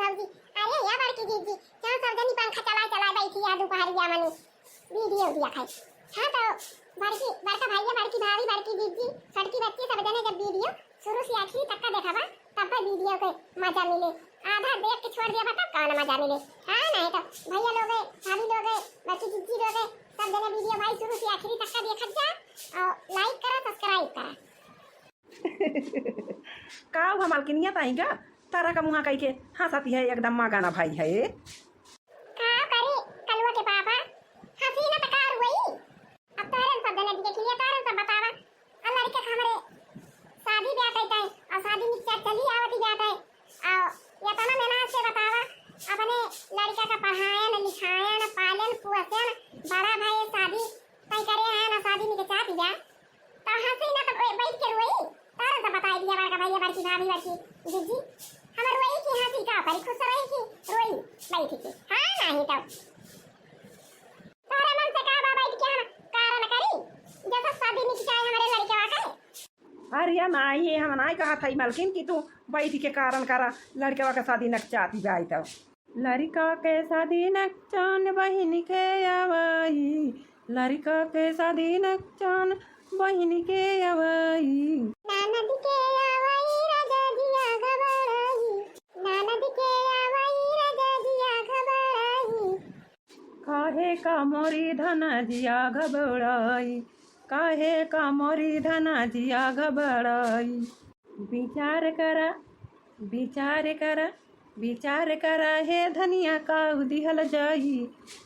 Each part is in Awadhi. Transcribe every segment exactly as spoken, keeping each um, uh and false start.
भौजी, अरे या बड़की जीजी, क्यों सब जनी पंखा चलाए चलाए बैठी है दोपहरिया मने वीडियो देखै। हाँ तो बड़की, बड़का भैया, बड़की भाभी, बड़की जीजी, छोटकी बच्ची सब जने जब वीडियो शुरू से आखिरी तक का देखबा तब वीडियो के मजा मिले। आधा देख के छोड़ दिया तब कौन मजा मिले। हाँ नहीं तो भैया लोग, भाभी लोग, बड़की जीजी लोग, सब जने वीडियो भाई शुरू से आखिरी तक का देखत जा और लाइक करा, सब्सक्राइब करा। का हुआ मलकिनिया ताई का? तारा का मुँहा कइके हँसत है एकदम मगन भई है। का करी कलुआ के पापा, हँसी न त का रोई। अब तोहरे सब जने देखिए, तोहरे सब बतावा। आ लड़का के हमरे शादी ब्याह कइतै, और शादी निश्चय चली आवत जात है। और यतना मेहनत से बतावा, अपने लड़का का पढ़ायन, लिखायन, पालन, पोषण, बड़ा भाई शादी तय करे है ना, शादी निश्चय चाहत जा। तो हँसी ना तो बै-, बैठ के रोई। तारा तो बताई दिया बड़का भैया, बड़की भाभी, बड़की जीजी। हमर रोई की हँसी का करी, खुश रही की रोई बैठ के। हाँ नहीं तो। तोहरे मन से का बा बैठ के हम कारण करी? जैसा शादी निश्चय हमरे लड़के वा करे। अरे या नाई, ये हम नाई कहत हई मलकिन कि तू बैठ के कारण करा, लड़कवा के शादी नक चाहती बाई तो। लड़का के शादी नक चान बहिन के आवाई, लड़का के शादी नक चान बहिन के आवाई। ननद के आवाई राजा जिया घबराई, ननद के आवाई राजा जिया घबराई। काहे का मोरी धना जिया घबराई, काहे का मोरी धना जिया घबराई। विचार करा, विचार करा, विचार करा हे धनिया काऊ दिहल जाई।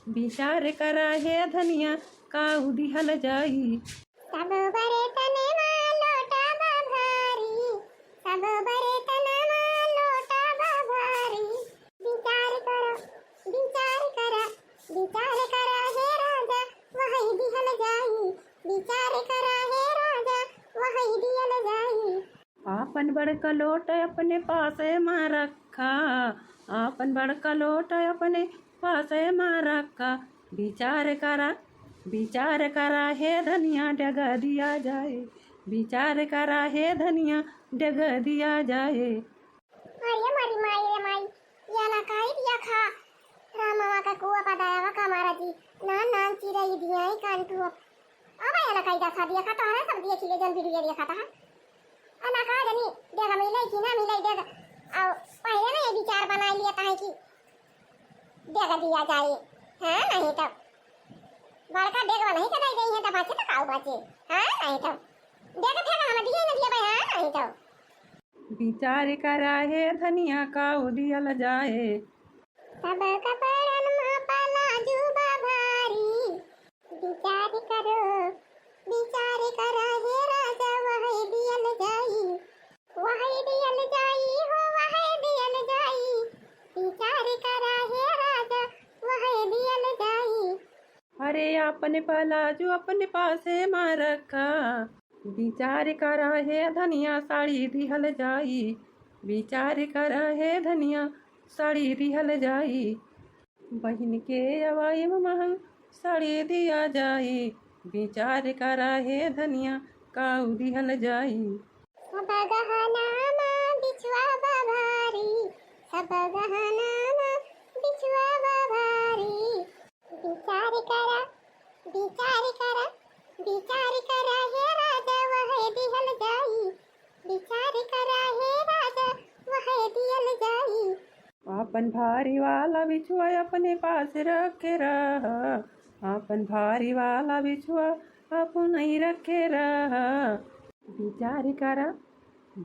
विचार करा हे धनिया काऊ दिहल जाई। सब बर्तनवा लोटा बा भारी, सब बर्तनवा लोटा बा भारी। विचार करा, विचार करा, विचार करा हे राजा, वही दिहल जाई। विचार करा हे राजा, वही दिहल जाई। आपन बड़का लोट अपने पासे मा रखा, आपन बड़का लोट अपने पासे मा रखा। विचार करा, विचार करा हे धनिया डगा दिया जाए। विचार करा हे धनिया डगा दिया जाए। अरे मोरी माई रे माई, या ना काई दिया खा। रामवा का कुआ पा दयावा का मारा जी, नान नान चिरई दिया ही कान टू। अब या ना काई दा खा दिया खा, तोहरा सब दिया खिले जन बिरिया दिया खाता है। आ ना का जनी, डेग मिले कि ना मिले डेग। आओ, पहले ना ये विचार बनाई लिया ताई कि डेग दिया जाए। हाँ, नहीं तो बड़का डेग वाला ही तो दे गई है, तो बाचे तो काऊ बाचे। हाँ, नहीं तो डेग फेंक हम दिए न दिए भाई, हाँ, नहीं तो। विचार करा हे धनिया काऊ दियल जाए। सब कपड़न मा पलाजू बा भारी। विचार करो, विचार करा हे राजा, वही दियल जाई, वही दियल जाई हो, वही दियल जाई। विचार करा हे राजा, वही दियल जाई। अरे आपन पलाजू अपने पासे मा रखा। विचार करा हे धनिया साड़ी दिहल जाई। विचार करा हे धनिया साड़ी दिहल जाई। बहिन के अवाई महंग साड़ी दिया जाई। विचार करा हे धनिया काऊ दिहल जाई। सब गहना मा बिछुआ बा भारी, सब गहना मा बिछुआ बा भारी। विचार करा, विचार करा, विचार करा हे राजा वह दिहल जाई। विचार करा हे राजा वह दिहल जाई। आपन भारी वाला बिछुआ अपने पास रखे रहा, आपन भारी वाला बिछुआ अपने रखे रहा। विचार करा,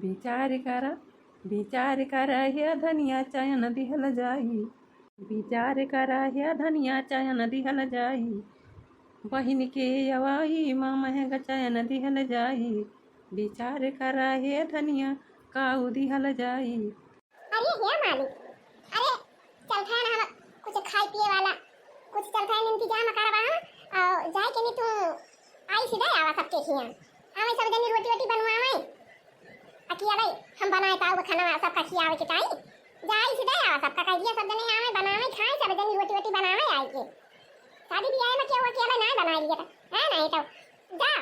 विचार करा, विचार करा हे धनिया चयन दिहल जाई। विचार करा हे धनिया चयन दिहल जाई। बहिन के अवाई मा महंग चयन दिहल जाई। विचार करा हे धनिया काऊ दिहल जाई। अरे हे मालिक, अरे चल खाए ना, हम कुछ खाए पिए वाला, कुछ चल खाए इंतजाम करवा हम, और जाए के नहीं तू आई सीधा आवा सबके खिया। आवे सब जनी रोटी वोटी बनवावे। अकिया भाई, हम बनाए ताऊ खाना सबका खियावे के ताई। जा आई सीधा आवा सबका कह दिया, सब जने आवे बनावे खाए, सब जनी रोटी वोटी बनावे आई के। शादी ब्याह में केहू अकेला ना बनाए लिया था, है नहीं तो जा,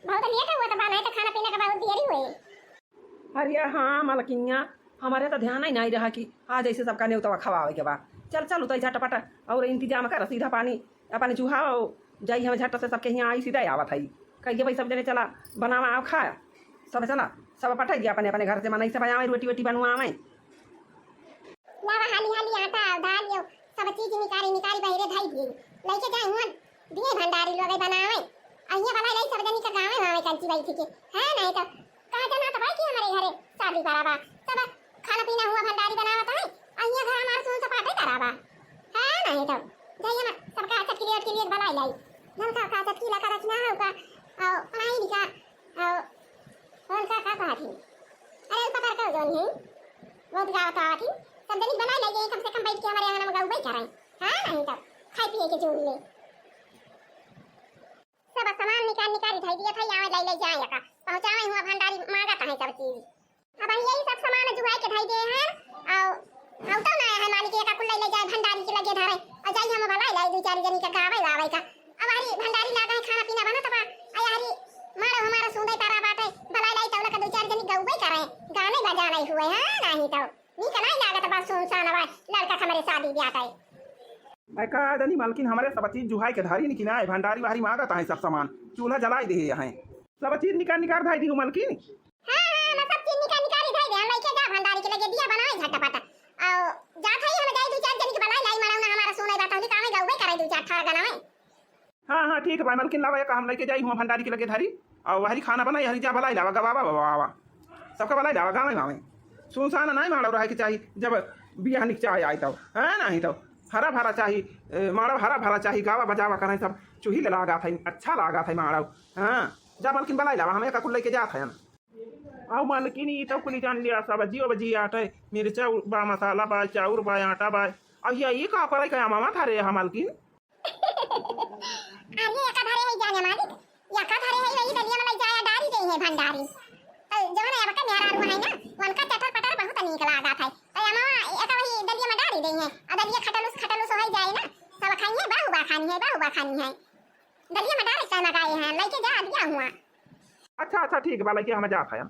बहुत लेट हुआ तो बनाए तो खाना पीना का बहुत देरी हुई। अरे हाँ मलकिया, हमरे त ध्यान ही नाहीं रहा कि आज ऐसे सबका नेउतवा खवावे के बा। चल, चल, उतई झटपट और इंतजाम कर, सीधा पानी अपने चुहावा, जाई हम झट से सबके हियाँ आई, सीधा आवत हई। कहिए भाई, सब जने चला, बनावा, आव, खा, सब चला, सब पठाई दिया अपने अपने घर से, मनई सब आवे, रोटी वोटी बनवावे। लावा हाली हाली आटा, दाल, यो सब चीज निकारी निकारी बहिरे धई दिए, लइके जाए हुआ दिए भंडारी लोग बनावे। अहिया वाला लाई सब जनी का गावे वावे कंची बैठी के, है नहीं तो कहा जना तो भाई कि हमरे घरे शादी पड़ा बा, सब खाना पीना हुआ भंडारी बनावत है, अहिया घर हमार सुन सपाटे करा बा, है नहीं तो जाइए ना सबका चटकी लेट के लिए भलाई लाई, नलका का चटकी ला का रचना है का, और पढ़ाई लिखा, और उनका का कहा थी, अरे उनका पर का जोन है, वो तो गावत आवत ही, सब जनी बनाई लाई, कम से कम बैठ के हमरे यहाँ हम गौबे करें, हाँ नहीं तो खाए पिए के जोन में। सब सामान निकाल निकाल धई दिया था, आवे लाई ले जाए का, पहुँचावे हुआ भंडारी मांगत है सब चीज। अब यही सब सामान जुगाई के धई दे हैं, और हम तो ना है मालिक, एका कुल ले ले जाए भंडारी के लगे धरे, और जाई हम भलाई लाई दो चार जनी का गावे वावे का। अब हरी भंडारी लागा है, खाना पीना बनत बा, आ हरी मारो हमारा सूंदे तारा बाटे, भलाई लाई तौला का दो चार जनी गौबे करे, गाने बजाने हुए हैं, नहीं तो नीक नहीं लागत बा, सुनसान बा, लड़का के हमरे शादी ब्याह है। मैं का जनी मालकिन, हमरे सब चीज जुहाई के धारी निकिना है, भंडारी वारी मांगत है सब सामान, चूल्हा जलाई दे हैं, सब चीज निकाल निकाल धाई दी मलकिन। हाँ, हाँ, हम सब चीज निकाल निकाल धाई दे, हम लइके जा भंडारी के लगे दिया बनाए झटपट। और जात है हम जाई दो चार जनी के बलाई लाई, मड़ौना हमारा सुने बात होली, कामे गौबे करे दो चार ठार गनावे। हाँ, हाँ, ठीक है भाई, मलकिन लावा, एक हम लइके जाई हुआ भंडारी के लगे धारी, और हरी खाना बनाई, हरी जा बलाई लावा, गवावा, गवावा। सबका बलाई लावा, गावे, गावे। सुनसान नहीं माड़ो रहे के चाही, जब बियाह निकचाहे आए तब, है नहीं तब। हरा भरा चाही, ए, माड़ो हरा भरा चाही, गावा बजावा करें सब, चूही ले लागा था, अच्छा लागा था माड़ो। हाँ, जा मलकिन बलाई लावा, हमें का कुल लइके जात है। आओ मलकिन, ई तो कुली जान लिया, सब्जी उब्जी आटे, मिर्चा बा, मसाला बा, चाउर बा, आटा बा। अब ये, ये का करे का मामा था रे, हाँ मलकिन? अरे, एका धरे है जाने मालिक, एका धरे है वही दलिया में लई जाया डारी दे है भंडारी। तो जवन अब के मेहरारू है ना, उनका चटर पटर बहुत नीक लागत है। तो अम्मा एका वही दलिया में डारी दे है, और दलिया खटलुस खटलुस हो जाए ना, सब खाइए, बहु बा खानी है, बहु बा खानी है। दलिया में डारे से लगाए हैं, लइके जा दिया हुआ। अच्छा, अच्छा, ठीक बा, लइके हम जात है।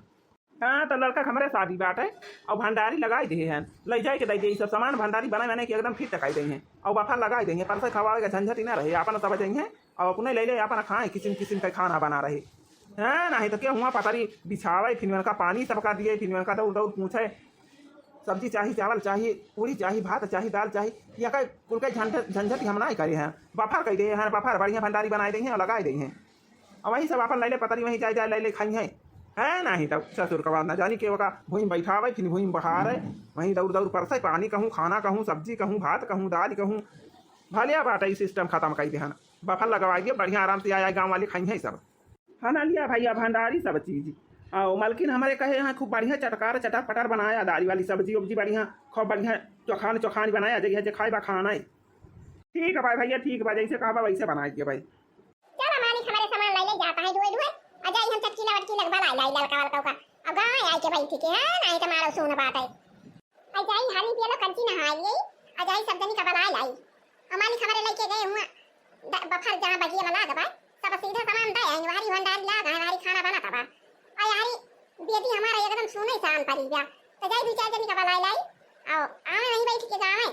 हाँ, तो लड़का के हमरे शादी बाटे, और भंडारी लगाई दे हैं, लई जाए के दे दे, ई सब सामान भंडारी बनाए बनाए के एकदम फिट टकाई दे हैं, और बफर लगाई दे हैं, परसे खवावे के झंझट ही ना रहे, अपन सब जइहें और अपने ले ले अपन खाए, किसिम किसिम के खाना बना रहे, हैं, नहीं तो के हुआ पतरी बिछावे, फिर उनका पानी सबका दिए, फिर उनका दौड़ दौड़ पूछे, सब्जी चाही, चावल चाही, पूरी चाही, भात चाही, दाल चाही, या का कुल के झंझट, झंझट ही हम ना करे हैं, बफर कह दे हैं, बफर बढ़िया भंडारी बनाए दे हैं और लगाए दे हैं। अब वही सब आपन लैले पतरी वहीं जाए जाए लैले खाई हैं, है नहीं तब ससुर का बात ना जानी के ओका भुइं बैठावे, फिर भुइं बहारे, वहीं दौड़ दौड़ परसे, पानी कहूँ, खाना कहूँ, सब्जी कहूँ, भात कहूँ, दाल कहूँ, भलिया बाटे ई सिस्टम खत्म कई देहन। बफर लगवाई दिए, बढ़िया आराम से आए, आए गाँव वाले खाई हैं सब। हाँ ना लिया भैया भंडारी सब चीज। आओ मलकिन हमारे कहे हैं खूब बढ़िया चटकार चटर पटर बनाया, दारी वाली सब्जी उब्जी बढ़िया, खूब बढ़िया चोखान चोखान बनाया, जगह जे खाए बा खाना है। ठीक है भाई भैया, ठीक बा, जैसे कहा बा वैसे बनाए दिए भाई। चला मालिक, हमारे सामान लाई ले जाता है धोए धोए। आ जाई हम चटकी लवटकी लगवा लाई, लाई ललका वलका का। अब गाँव आए के बैठी के, हाँ, नहीं तो मारो सुन बात है। आ जाई हाली पियलो कंची नहाई गई। आ जाई सब जनी का बलाई लाई। और मालिक हमारे लेके गए हुआ द-, बफर जहाँ बगिया में लाग बा। सब सीधा सामान दे आई, वहरी भंडारी लाग है, वहरी खाना बनाता बा। आ यारी बेटी हमारा एकदम सुने शान परी गया। तो जाई दो चार जनी का बलाई लाई। आओ, आवे वहीं बैठ के गावे।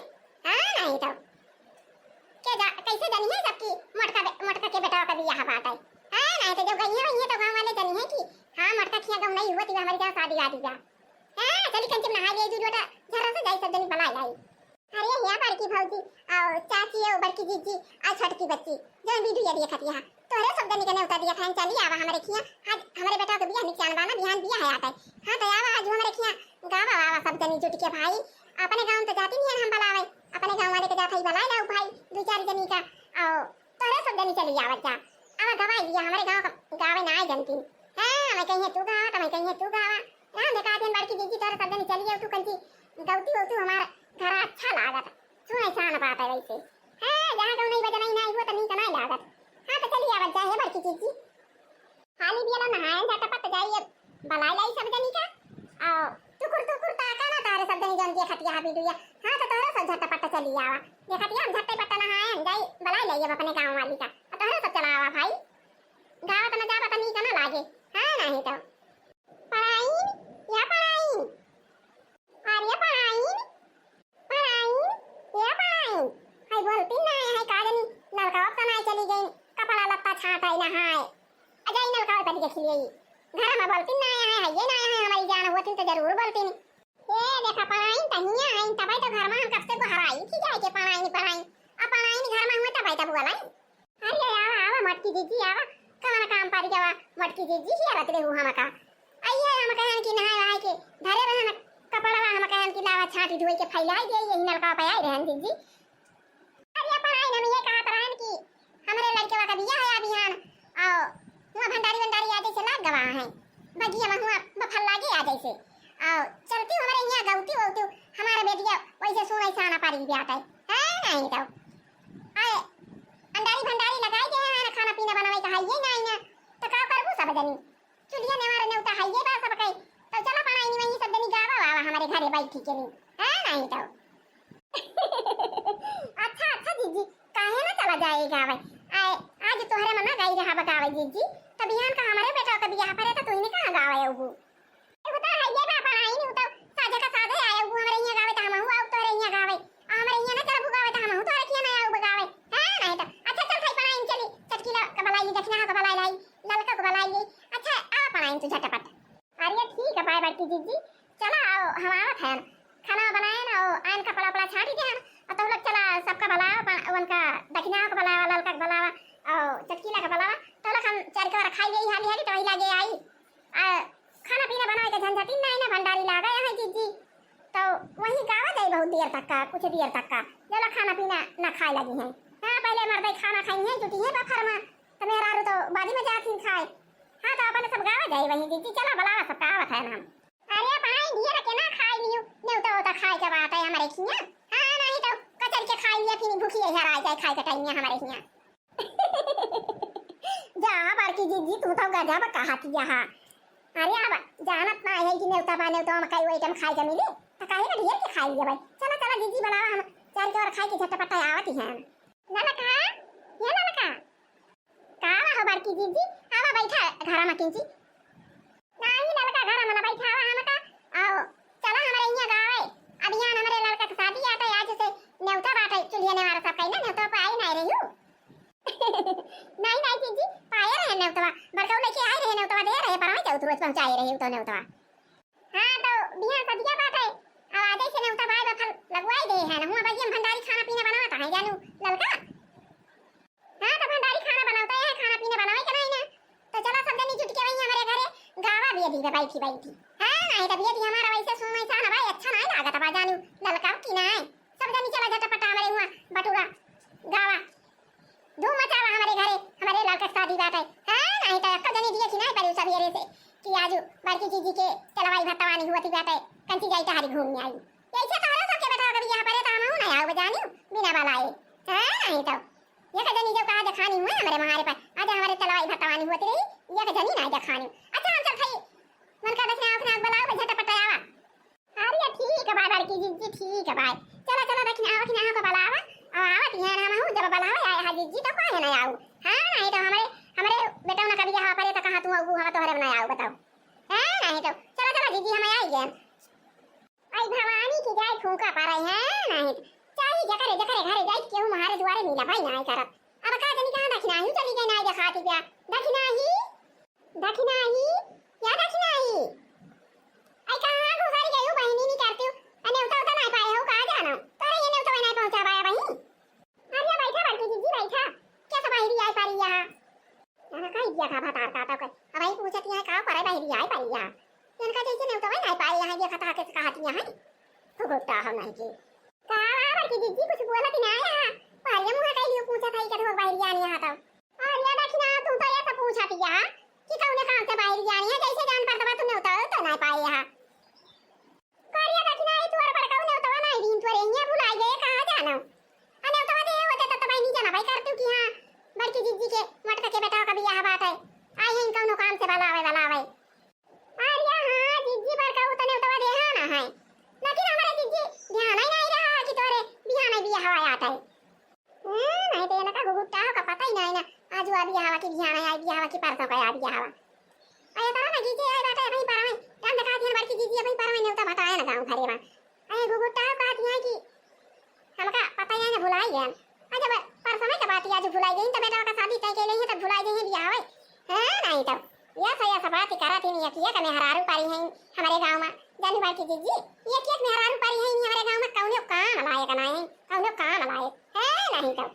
हाँ, नहीं तो। के जा, कैसे जनी है सबकी मोटका बे-, मोटका के बेटा का बियाह बात है। हाँ, नहीं तो जब गई है वहीं तो गाँव वाले जनी है कि हाँ, मोटका खिया गम नहीं हुआ, तो हमारी जहाँ शादी आदि जा। हाँ, चली कंचन नहा लिए, जू लोटा झरा से जाई सब जनी बलाई लाई। अरे, यहाँ बड़की भौजी, आओ, चाची, आओ, बड़की जीजी, आ छोटकी बच्ची, जौन वीडियो देखत यहाँ, तोहरे सब जनी के नेवता दिया था, चली आवा हमरे खिया, आज हमरे बेटा के बियाह निचान बाना, बिहान बियाह है आटे। हाँ, तो आवा, आज हमरे खिया गावा, आवा सब जनी जुट के भाई, अपने गाँव में तो जाती नहीं है हम बलावे, अपने गाँव वाले के जात है बलाए लाओ भाई, दो चार जनी का, आओ, तोहरे सब जनी चली आवत जा, आवा गवाई लिया, हमरे गाँव का गावे ना आए जनती। हाँ, मैं कहीं तू गावा, तो मैं कहीं तू गावा, राम देखा दिन बड़की जीजी तोहरे सब जनी चली आओ, तू कंची गौती हो, तू हमारा घर अच्छा लागत। सुन, ऐसा ना बात है वैसे। हाँ, जहाँ गाँव नहीं बजना ही ना, वो तो नहीं कमाई लागत। हाँ, तो चली आवत जा, हे बड़की जीजी। हाली बियलो नहाए झटपट जाइए, बलाई लाई सब जनी का। आओ, टुकुर टुकुर ताका ना तारे सब जनी जौन देखत यहाँ वीडियो। हाँ, तो तोहरे सब झटपट चली आवा। देखत यहाँ झटपट नहाए, जाई बलाई लाई अब अपने गाँव वाली का। आ तोहरे सब चला आवा भाई। गाँव तो न जावा तो नीक ना लागे। हाँ, नहीं तो। पढ़ाई, या पढ़ाई। देखिए, घर मा बोलतिन ना आया है, ये ना आया है, हमारी जान होतिन तो जरूर बोलतिन। ए, देखा, पढ़ाई त हियाँ है, तबै तो घर मा हम कब से गोहराई थी जाए के पढ़ाई, पढ़ाई। अब पढ़ाई घर मा हुए तबै तो बोलाई। अरे, आवा, आवा, मोटकी जीजी, आवा। कवन काम पड़ गवा, मोटकी जीजी, हिया रत रहू हमका। आइए, हम कहन कि नहाए वहाए के धरे रहन कपड़वा, हम कहन कि लावा छाटी धोई के फैलाई दे, यही नलका पे आई रहन जीजी। अरे, अपन आई हम ये कहत रहन कि हमरे लड़कवा का बियाह है बिहान, और हुआं भंडारी वंडारी आ जैसे लाग गवा है, बगिया में हुआं बफल लागे आ जैसे, और चलती हमरे यहाँ गौती वौती हमारे बेटिया वैसे सुन ऐसा ना पारी ब्याह है, है नहीं तो। आए, अंडारी भंडारी लगाई दे हैं ना, खाना पीना बनावे का है ये नहीं ना, तो का करबू सब जनी? चुलिया नेवार नेवता है ये बा सब कई, तो चला पढ़ाई नहीं वही सब जनी गावा वावा हमारे घरे बैठी के नहीं, है नहीं तो। अच्छा, अच्छा जीजी, काहे ना चला जाए गावे? आए, आज तोहरे मना गई रहा बगावे जीजी, तो बिहान का हमारे बेटा का बियाह परे तो तू ही कहाँ गावे अबू? एगो तो है ये बा पढ़ाई नहीं तो साझे का साझे आए अबू हमरे यहाँ गावे तो हमहू आऊ तोहरे यहाँ गावे, आ हमरे यहाँ ना चलबू गावे तो हमहू तोहरे किया ना आऊ बगावे। हाँ, नहीं तो। अच्छा, चल भाई पढ़ाई चली, चटकीला का बलाई, दक्षिणा का बलाई लाई, ललका का बलाई ली। अच्छा, आ पढ़ाई तू झटपट। अरे ठीक है, बाय बड़की जीजी, चला आओ, हम आवत हैं। खाना बनाए ना, ओ, आयन कपड़ा उपड़ा छाटी दे हम, और तो लोग चला सबका बुलावा, पा-, उनका दखिना का बुलावा, ललका का बुलावा, और चटकीला का बुलावा, तो लोग हम चार के बार खाई यही हाली हाली तो वही लागे आई। आ, खाना पीना बनावे के झंझटिन नहीं ना, भंडारी लागे यहाँ जीजी, तो वही गावा जाई बहुत देर तक का, कुछ देर तक का, जो लोग खाना पीना ना खाए लगी हैं। हाँ, पहले मर्दे खाना खाई हैं, जुटी हैं बफर में, तो मेहरारू तो बादी में जाती खाए। हाँ, तो अपन सब गावा जाई वही जीजी, चला बुलावा सबका आवत है ना हम। अरे भाई, ढेर के ना खाई लियो, नेवता होता खाए के बात है हमारे खिया। हाँ, नहीं तो कचर के खाई लिया, फिर भूखी है हराई जाए खाए के टाइम में हमारे खिया। जा, बड़की जीजी, तू तो गजब कहा किया हा। अरे अब जानत ना है कि नेवता बा, नेवता में कई item खाए के मिली, तो काहे ना ढेर के खाई लिया भाई। चला, चला जीजी, बुलावा, हम चार के और खाए के झटपट आवत ही हैं। ललका, ये ललका, का आवा हो बड़की जीजी, आवा बैठा घरा में किंची। नाही ललका घरा में ना बैठा आवा हमका, आओ, चला हमरे यहाँ गावे। अभियान हमरे लड़का के शादी आटे, आज से नेवता बाटे, चुलिया नेवारा सब कहीं ना नेवता पे आई नहीं रही हूँ। नहीं, नहीं जीजी, पाए रहे नेवतवा, बड़का लेके आए रहे नेवतवा, दे रहे, परवा चौथ रोज पहुँचाए रहे तो नेवतवा। हाँ, तो बिहान सदिया बात है। अब आजे से नेवता बाय बफल लगवाई दे है ना। हुआ बगिया में भंडारी खाना पीना बनावत है, जानू ललका। हाँ, तो भंडारी खाना बनावत है, खाना पीना बनावे के नहीं ना। तो चला सब जनी जुट के वही हमारे घरे गावा भी अभी बैठी बैठी। हाँ, नहीं तो भी अभी हमारा वैसे सुन वैसा ना भाई, अच्छा नहीं लागत बा, जानू ललका की ना। सब जनी चला झटपट हमारे हुआ बटुरा गावा। धूम मचावा हमारे घरे, हमारे लड़का के शादी बात है। हाँ, नहीं तो एक्को जनी दिए कि नहीं पड़ी सवेरे से कि आजू बड़की जीजी के चलवाई भत्तवानी हुआ थी बात है, कंची जाई तहारी घूम आई। ऐसे तोहरे सबके बेटा कभी यहाँ परे तो हम ना आऊ बजानी बिना बलाए। हाँ, नहीं तो एक जनी जब कहा देखानी हुए हमारे मारे पर, आज हमारे चलवाई भत्तवानी हुआ थी रही, एक जनी ना देखानी। अच्छा, हम चल भाई, मन का दक्षिणा उखना बुलाओ, झटपट आवा। अरे ठीक है, बाय बड़की जीजी, ठीक है, बाय। चला, चला, दखिना, दखिना को बुलावा, और आवत ही है ना, हम जब बुलावा आए हा जीजी, तो काहे ना आऊ? हाँ, नहीं तो हमारे, हमारे बेटा ना कभी यहाँ परे तो कहाँ तू आऊ, हम तोहरे ना आऊ, बताओ। हाँ, नहीं तो, चला, चला जीजी, हम आई गए। आई भवानी की जाए फूंका पा रही है, नहीं तो, चाहे जकरे, जकरे घरे जाए, केहू हमारे दुआरे मिला भाई ना करत। अब का जनी कहाँ दखिना ही चली गई, ना दिखाती क्या? दखिना ही दखिनाही, या दखिनाही? आई कहाँ घुसर गई हो बहिनी, नहीं करती हो? अने उता उता नहीं पाए हो, कहाँ जाना? तोरे ये नहीं उता नहीं पहुँचा पाया बहिनी। अरे बैठा बड़की जीजी, बैठा। क्या सब बहिरी आई पारी यहाँ? यहाँ का इज्जा का भतार का तो कोई। अब आई पूछती है, का करे बहिरी आई पारी यहाँ? इनका जैसे नहीं उता नहीं पाए यहाँ, ये खता के कहा थी यहाँ। फुगुता हम नहीं की। का बड़की जीजी कुछ बोलत ना आया? पहले मुँह कई लियो पूछा था कि तो बहिरी आनी यहाँ तो। अरे दखिना, तू तो ये सब पूछा थी यहाँ कि कौने काम से बाहर जानी है, जैसे जान पड़ता बा तूने उतार तो ना पाए यहाँ। अरे दखिना, ये तोर बड़का ने उतार नहीं दिन तोरे यहाँ भुलाई गए, कहाँ जाना? अने उतार दे होते तो तबाई नहीं जाना भाई करती कि हाँ, बड़की जीजी के मटका के बेटा का बियाह बात है, आई है इनका उन्हों काम से बलावे, बलावे। अरे हाँ, जीजी बड़का उतने उतवा देहा ना है। लेकिन हमारे जीजी ध्यान ही नहीं रहा कि तोरे बिहान ही बियाह हवा आत है। हम्म, नहीं तो इनका घुघुट्टा हो का पता ही नहीं ना। आज वो बियाह हवा की बिहान है, बियाह हवा की परसों का आ बियाह हवा। अरे तारा ना जीजी आई बात है, अभी परवे। राम देखा दिया बड़की जीजी अभी परवे नेवता बताया ना गाँव घरे में। अरे घुघुट्टा हो कहा दिया कि हमका पता ही नहीं, भुलाई गया। आज जब परसों में के बात आज भुलाई गई, तो बेटा का शादी तय के लिए तो भुलाई गई बियाह हवा। हाँ, नहीं तो। यस, यस बात करत ही, यकियक मेहरारू परी हैं हमरे गाँव मा। जानी बड़की जिज्जी, यकियक मेहरारू परी हैं हमरे गाँव मा, कौनो काम लायक नाहीं, कौनो काम लायक है नाहीं तो।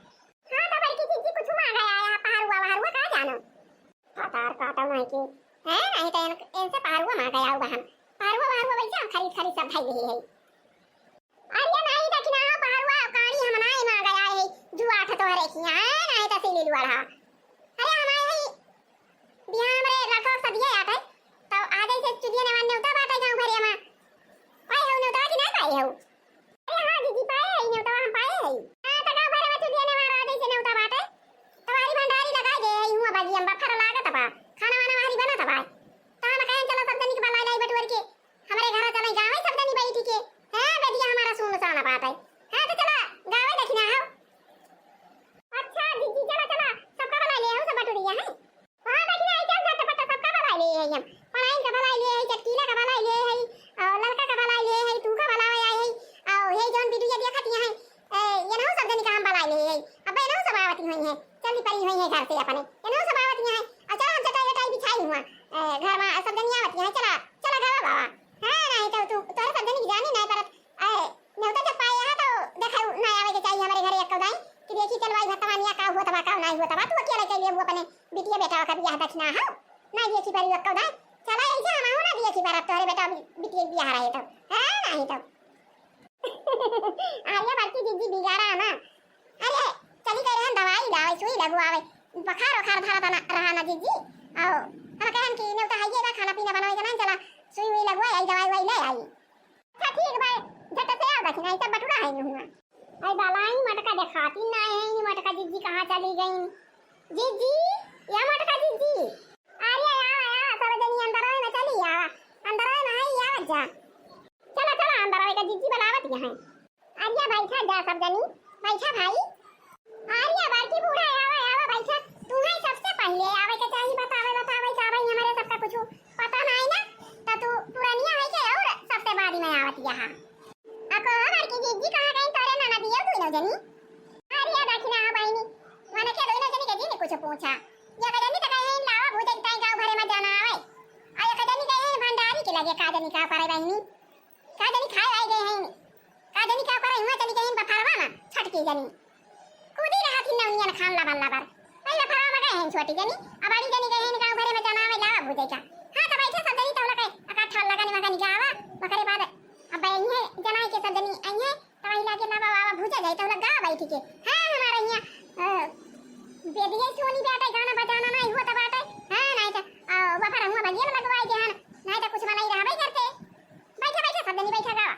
हाँ तो बड़की जिज्जी कुछ माँगा आया है, पहरुआ वहरुआ का जानो। पतार काटा नाहीं के, है नाहीं तो इन-, इनसे पहरुआ माँगा आया हुआ हम। पहरुआ वहरुआ वैसे हम खरीद खरीद सब धई लिहे है। अरे नाहीं दखिना हो पहरुआ, कानी हम नाहीं माँगा आए है, जुआ ठा तोहरे किहाँ है, नाहीं तो सिली लुआ रहा। अरे हम आए है बिहान हमरे लड़का सब ये आते, तो आ जाइसे चुदिया नेवान नेवता बाटे गाँव भरे मा। पाए हो नेवता कि नाहीं पाए हो? अरे हाँ जिज्जी, पाए है नेवता, हम पाए है। हाँ, तो गाँव भरे मा चुदिया नेवान आ जाइसे नेवता बाटे। तवारी भंडारी लगाए दे है, हुआ बाजी हम बखर लागत बा। खाना वाना वारी बनत बा। तो हम कहेन चलो सब जनी के बला लाई बटुअर के। हमरे घरा चले गाँवे सब जनी बैठ के। हाँ, बेटिया हमारा सुनसान बाटे। हाँ, तो चला गाँवे दखिना हो। अच्छा जिज्जी, चला, चला, सबका बला ले आओ, सब बटुरिया है। हाँ, दखिना आई, चल, झटपट सबका बला ले आई हम। पढ़ाई का बला ले आई, चटकीला का बला ले आई, और ललका का बला ले आई, तू का बला ले आई, और ये जौन वीडियो देखत यहाँ है, ए, ये ना सब जनी का हम बला ले आई। अब ये ना सब आवत हुई है, चली परी हुई है घर से अपने, ये ना सब आवत यहाँ है। और चला, हम चटाई वटाई बिछाई हुआ, ए, घर मा सब जनी आवत यहाँ, चला, चला गावा बाबा। हाँ, नाहीं तो तू, तोहरे सब जनी की जानी नाहीं परत, ए, नेवता जब पाए यहाँ तो देखा ना आवे के चाहिए हमरे घरे एक्को दाई कि देखी चलवाई भतवानिया का हुआ तबा, का नाहीं हुआ तबा, तू अकेले चल लेबू अपने बिटिया बेटा का बियाह दखिना हो, ना देखी परी एक्को दाई, चला ऐसे हम हो ना देखी पर अब तोहरे बेटा बि-, बिटिया बियाह रहे तो, है नाहीं तो। अरे बड़की जिज्जी बिगाड़ा ना, अरे चली गई रहन दवाई लावे, सुई लगवावे, बुखार उखार धरा तना रहा ना जिज्जी, आओ हम कहन कि नेवता है ये बा खाना पीना बनावे के नाहीं, चला सुई उई लगवाई आई, दवाई वाई ले आई। अच्छा ठीक बा, झट से आओ दखिना, ई सब बटुरा है हुआ। आई बालाई मटका देखाती ना है, ई मटका जिज्जी कहाँ चली गई? जिज्जी, या मटका जिज्जी। अरे आवा, आवा, सब जनी अंदर में चली आवा, अंदर में है, आवा जा। चला, चला, अंदर आवे का जिज्जी बलावत यहाँ। अरे बैठा जा सब जनी, बैठा भाई। अरे बड़की बूढ़ा, आवा, आवा, बैठा। तू है सबसे पहले आवे के चाही, बतावे, बतावे, चाहे हमरे सबका कुछ पता नाहीं ना, तो तू पुरनिया है के और सबसे बाद में आवत यहाँ। अको बड़की जिज्जी कहाँ गई तोरे ननदिया दुइनो जनी? अरे दखिना हो बहिनी, मने के दुइनो जनी के जिन कुछ पूछा। या के जनी तो कहे लावा भूजे ताई गाँव भरे मा जाना आवे। आ या के जनी कहे भंडारी के लगे का जनी का करे बहिनी। का जनी खाए आई गए हैं, का जनी का करे हुआ चली गई बफरवा मा, छटकी जनी। कूदी रहा थी नौनियन खान लबर लबर। पहले फरवा मा गए हैं छोटी जनी, अब बड़ी जनी गए हैं गाँव भरे मा जाना आवे लावा भूजे का। हाँ तो बैठे सब जनी तो लगे, अका ठल लगा निमा का निकावा, ओकरे बाद अब बहनिये जनाई के सब जनी आइए, तो वही लागे लावा वावा भूजा जाए, तो लगा बैठ के। हाँ, हमारे यहाँ, अ, बेदिये सोनी बाटे, गाना बजाना नाहीं हुआ तो बाटे। हाँ, नाहीं तो, अ, बफर हुआ बगिया में लगवाई दे हन, नाहीं तो कुछ बनाई रहबे करते। बैठा, बैठा, सब जनी बैठा गावा।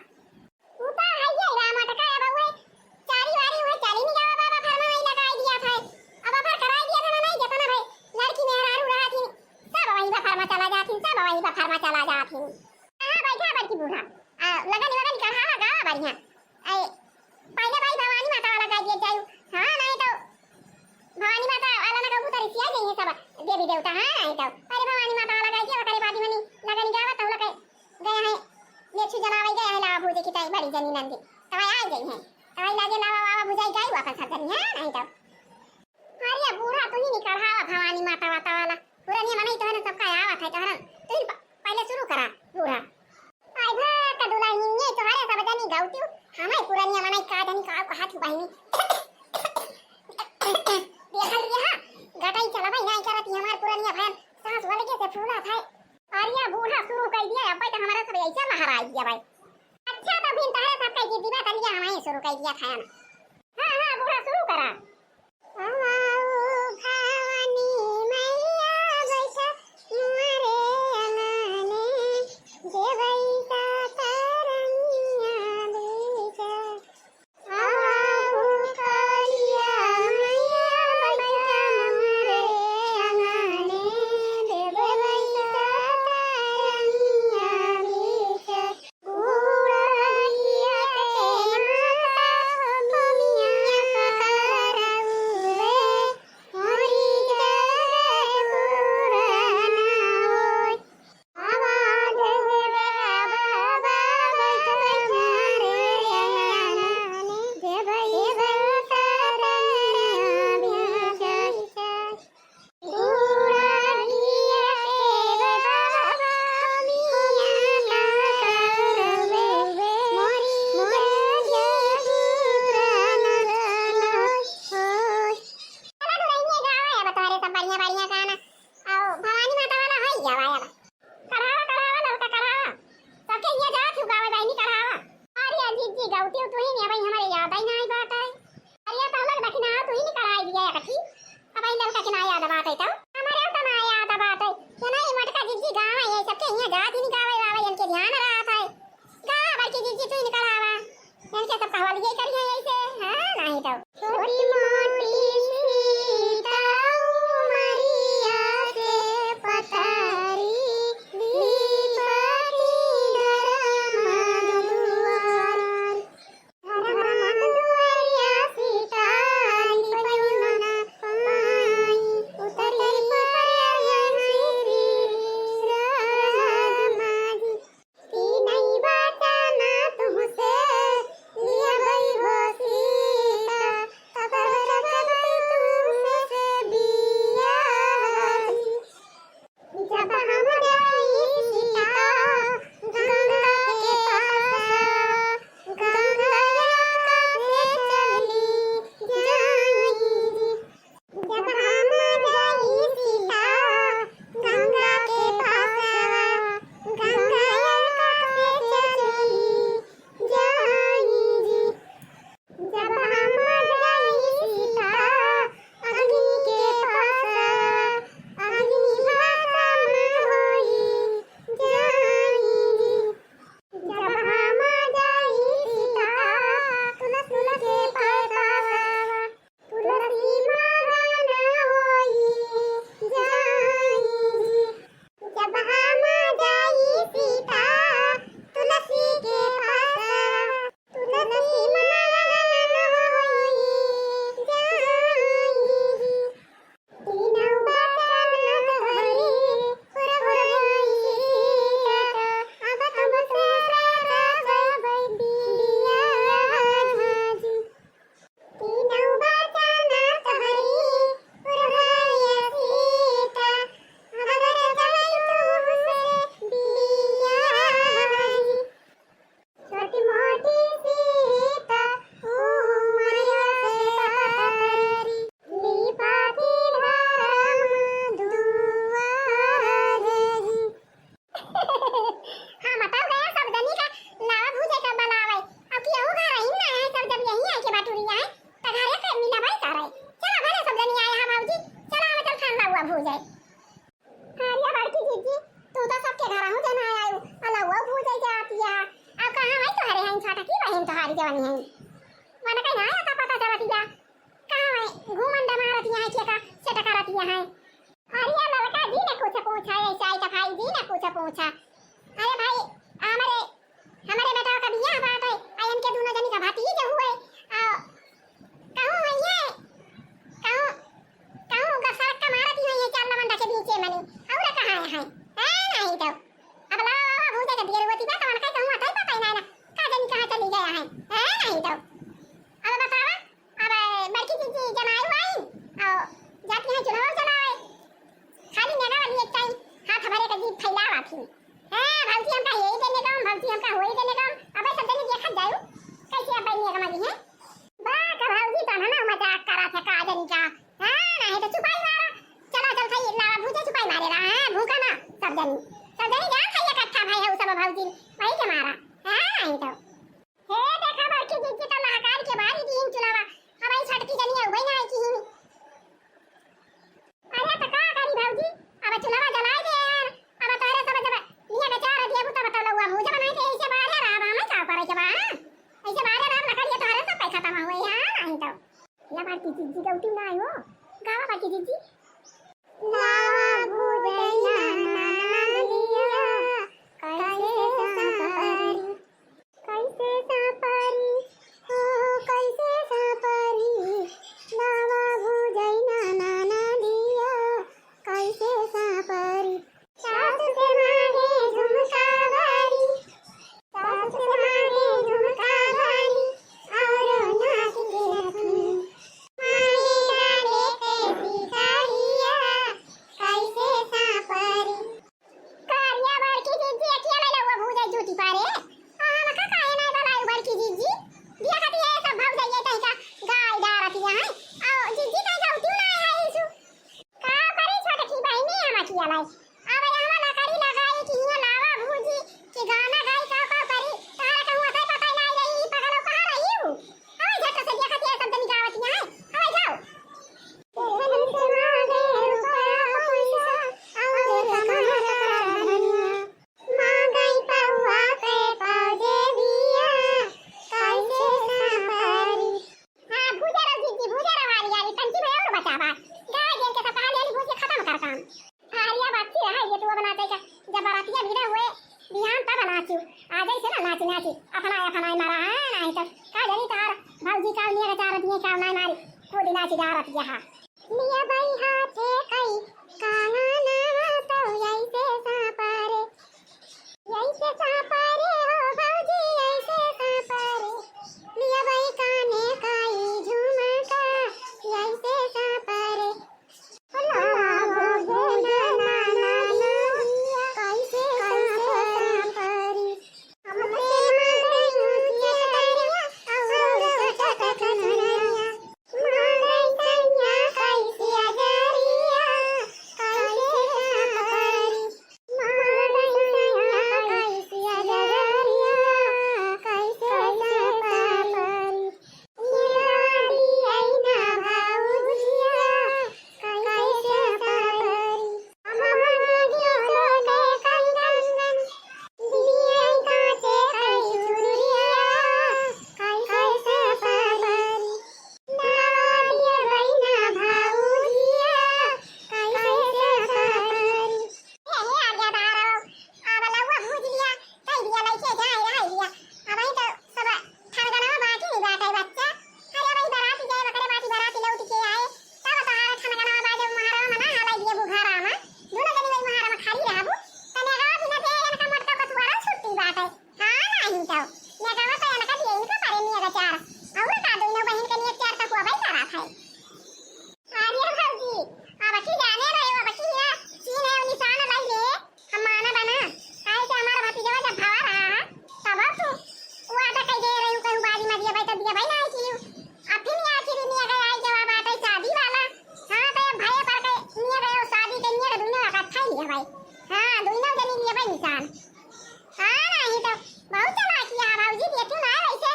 ऊ तो है ये, राम अटका है बउए, चारी वारी हुए चाली नहीं गावा बाबा, फरमा ही लगाई दिया था। अब बफर कराई दिया था ना, नाहीं जतना भाई, लड़की मेहरारू रहा थी, सब वही बफर में चला जाती, सब वही बफर में चला जाती। हाँ, बैठा बड़की बूढ़ा। आ, लगन वगन कढ़ावा गावा बढ़िया। ए, पहले भाई भवानी माता वाला गाय दिए जायु। हाँ, नाहीं तो भवानी माता वाला ना गाबू तो रिसिया जाइए सब देवी देवता। हाँ, नाहीं तो पहले भवानी माता वाला गाय दिए, ओकरे बाद मनी लगन गावा तो लगे गए हैं, मेछू जनावे गए हैं, लावा भूजे की ताई बड़ी जनी नंदी। तवाई आ गई हैं। तवाई लागे लावा वावा भुजाई गाई वापस हर जनी। हाँ, नाहीं तो। अरे बूढ़ा, तू ही नहीं कढ़ावा भवानी माता वाता वाला। पुरनिया मनई तोहरे सबका आवत है, तोहरन। तू ही प-, पहले शुरू करा, बूढ़ा। आई भा का दुल्हनिया, तोहरे सब जनी गौती, हमारे पुरनिया मनई का जनी का कहा थी बहिनी। देखल रहा, गटाई चलबई नाहीं करत, ये हमार पुरनिया भैन सांस वाले के से फूला था। अरे बूढ़ा शुरू कर दिया, अब तो हमारा सब ऐसा लहराई दिया भाई। अच्छा, तो फिर तोहरे सबका ये दिवा तलिया हमारे शुरू कर दिया था ना। हाँ, हाँ, बूढ़ा शुरू करा। कोई नहीं, अबे हमरे याद ही ना आई बात है। अरे तो हम लोग दखिना तू ही निकल आई दिया कथी। अबे लड़का के ना याद बात है तो। हमरे तो ना याद बात है। ये नहीं मटका जिज्जी गाँव है, ये सबके यहाँ जात ही नहीं गावे वावे, इनके ध्यान रहत है। गा बड़की जिज्जी तू ही निकल आवा। इनके सब कहवा लिए करिए ऐसे, हाँ, नहीं तो। छोटी मोटी सीता उमरिया से पतारी, दीपति गरम दुआर। गरम दुआरिया सीता, दीपयु न पाई, उतरी पड़े श्री राम जी। तीनई बचन तुमसे लियबई हो सीता, तब रखब तुमसे बियाह जी। जब हम जाई सीता गंगा के पास, गंगा से चली जाई जी। जब हम जाई सीता गंगा के पास, गंगा से चली जाई जी। जब हम जाई सीता अग्नि के पास, अग्नि भस्म होई जाई जी। जब हम जाई सीता तुलसी के पास, तुलसी मगन होई जाई जी। जब हम जाई सीता तुलसी के पास, तुलसी मगन होई जाई जी। तीनों बचन तोहरी पुरवाई सीता, अब तुमसे रखबै बियाह जी। तीनों बचन तोहरी पुरवाई सीता, अब रखबै तुमसे बियाह जी। छोटी मोटी सीता उमरिया से पतारी, दीपति गरम दुआर जी। हाँ, बताओ गया सब जनी का लावा भूजे का बनावे। अब केहू घर ही ना है, सब जब यहीं आए के बाटुरिया है, त घरे के मिला भाई करे। चला भले सब जनी आए हैं भौजी, चला हमें चल खान लावा भूजे। अरे बड़की जिज्जी, तू तो सबके घर हूँ जना आयु, अलहुआ भूजे जाती है। अब कहाँ है तोहरे हैं छोटकी बहन तोहारी जवानी है? मन का ना आता पता चलती है। कहाँ है घूमन डमारती है, के का सेट करती है? अरे लड़का जी ने कुछ पूछा, ऐसा आई तो भाई जी ने कुछ पूछा। अरे भाई, हमारे हमरे बेटवा का बियाह बाटे, आ इनके दुनो जनी का भतीज हुए, आ कहूँ हुई है, कहूँ, कहूँ ग-, सड़क का मारत ही हुई है, चार लवंडा के बीचे मनी, और कहाँ है, है? हैं, नहीं तो। अब लावा, लावा, भूजा के दियर होती बा, तो उनका कहूँ आता ही पता ही नहीं ना, का जनी कहाँ चली गया है, हैं, नहीं तो। अब बतावा, अब बड़की जिज्जी जमाई हुआई, और जाती हैं चुनाव चलावे। खाली नेगा वाली एक टाइम हाथ हमारे का जीभ फैलावा थी। हाँ, भौजी हमका यही देने का, भौजी हमका वही देने का। अबे सब जने देखत जायू, कैसे अब बनिए का मरी है। बा का भौजी तो ना मजाक करा थे का जनी का। हाँ, नहीं तो चुपाई मारा। चला चल सही, लावा भूजा चुपाई मारे रहा है, भूखा ना, सब जनी। सब जनी जान खाइए इकट्ठा भाई है, उ सब भौजी, वही के मारा। हाँ, नहीं तो। हे देखा बड़की जिज्जी तो लहकार के बारी दिन चुनावा, अब आई छोटकी जनी है, वही ना आई की ही। अरे तो का करी भौजी, अब चुनावा जलाए दे यार, अब तोहरे सब जब लिया बेचार दिया तब तो लउआ भूजा बनाए दे, ऐसे बारे रहा, हमें का करे के बा, हाँ? ऐसे बारे रहा, लकड़िया तोहरे सब पैसा तमा हुए, हाँ, नहीं तो। या बड़की जिज्जी गौती ना आयो, गावा बड़की जिज्जी। लावा भूजैया नानदिया, कैसे संपरी, कैसे संपरी, हो कैसे संपरी, लावा भूजैया नानदिया, कैसे संपरी। सासु के मांगे झुमका बाली, सासु के मांगे झुमका बाली, और नाक के नथुनी। मांगे डाले के टिकलिया, का जानी तार भौजी का नियर चारत ये का नाई मारी, कूद नाच गावत यहाँ। लिया बाई हाथे कई कांगनवा तो ऐसे सापरे, ऐसे सापरे हो भौजी, ऐसे सापरे। लिया बाई काने कई झुमका, ऐसे सापरे। अबहीं तो सब ठनगनवा बाकी ही बाटे बच्चा। अरे अबहीं बराती जाए, ओकरे बाटी बराती लौट के आए, तब तोहार ठनगनवा बाजे, महरवा में ना हलाई दिए बुघारा में। दुनो जनी वही महरवा में खड़ी रहबू, त नेगवा बिना दे इनका मोटका कथुआरा छुट्टी बाटे। हाँ, नहीं तो नेगवा तो इनका दिए, इनका परे नियग चार। और का दुनो बहिन के नियग चार तक हुआ भाई करा था। अरे भौजी, अब की जाने रहे हो, अब की हिया चीन्ह है निशान लाई ले, हम माना बना। काहे से हमारा भतीजवा जब भवा रहा है, तब तू वादा कह दे रही हूँ, कहूँ बाजी में दिया भाई, तब दिया भाई ना आई। अब फिर यहाँ फिर नहीं अगर आई जवाब आता है शादी वाला। हाँ, तो अब भाई पर के नहीं गए शादी के लिए दुनिया का अच्छा ही है भाई। हाँ, दुनिया जनी लिए भाई निशान। हाँ, नहीं तो बहुत चालाकी है भौजी, देखियो ना वैसे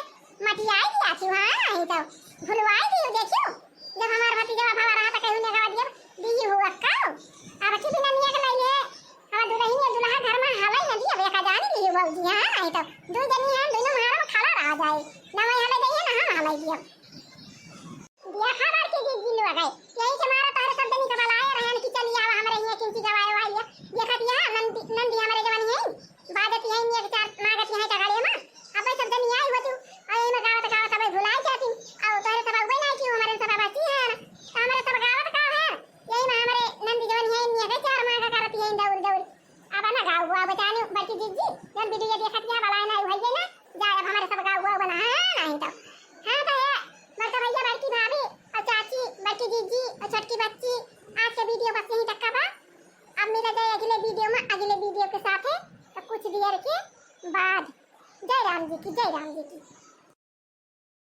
मटियाई दिया थी, हाँ, नहीं तो भुलवाई दियो, देखियो। जब हमार भतीजवा भवा रहा त कहू नेगवा दियब, दियू हो अक्का। अब अच्छी बिना नियग लइले, अब दुलहिन या दुलहा घर में हलई न दियब, एका जानी लियू भौजी, हाँ, नहीं तो दुई जनी हम दुनो महरवा में खड़ा रह जाए। ना वही हलई जाइए, ना हम हलई दियब। दिया खबर के जी जिल्लू आ गए। यही से मारा तोहरे सब जनी के बलाए रहन कि चली आवा हमरे हियाँ किंची गवाए वाई है। देखत यहाँ नंदी, नंदी हमरे जवन है। बाजत यही नियग चार मागत यही टगाड़े मा। अबे सब जनी आई होतू, अउ एमे गावत गावत अबे भुलाई जाती। अउ तोहरे सब अउबे ना की हमरे सब बची है ना। तो हमरे सब गावत का है? यही मा हमरे नंदी जवन यही नियग चार मागा करत यही दौड़ दौड़। अब ना गाऊ हुआ बचानी बड़की जिज्जी, जन वीडियो देखत यहाँ बलाए ना भइये ना। जा अब हमरे सब गाऊ हुआ बना है ना ही तो।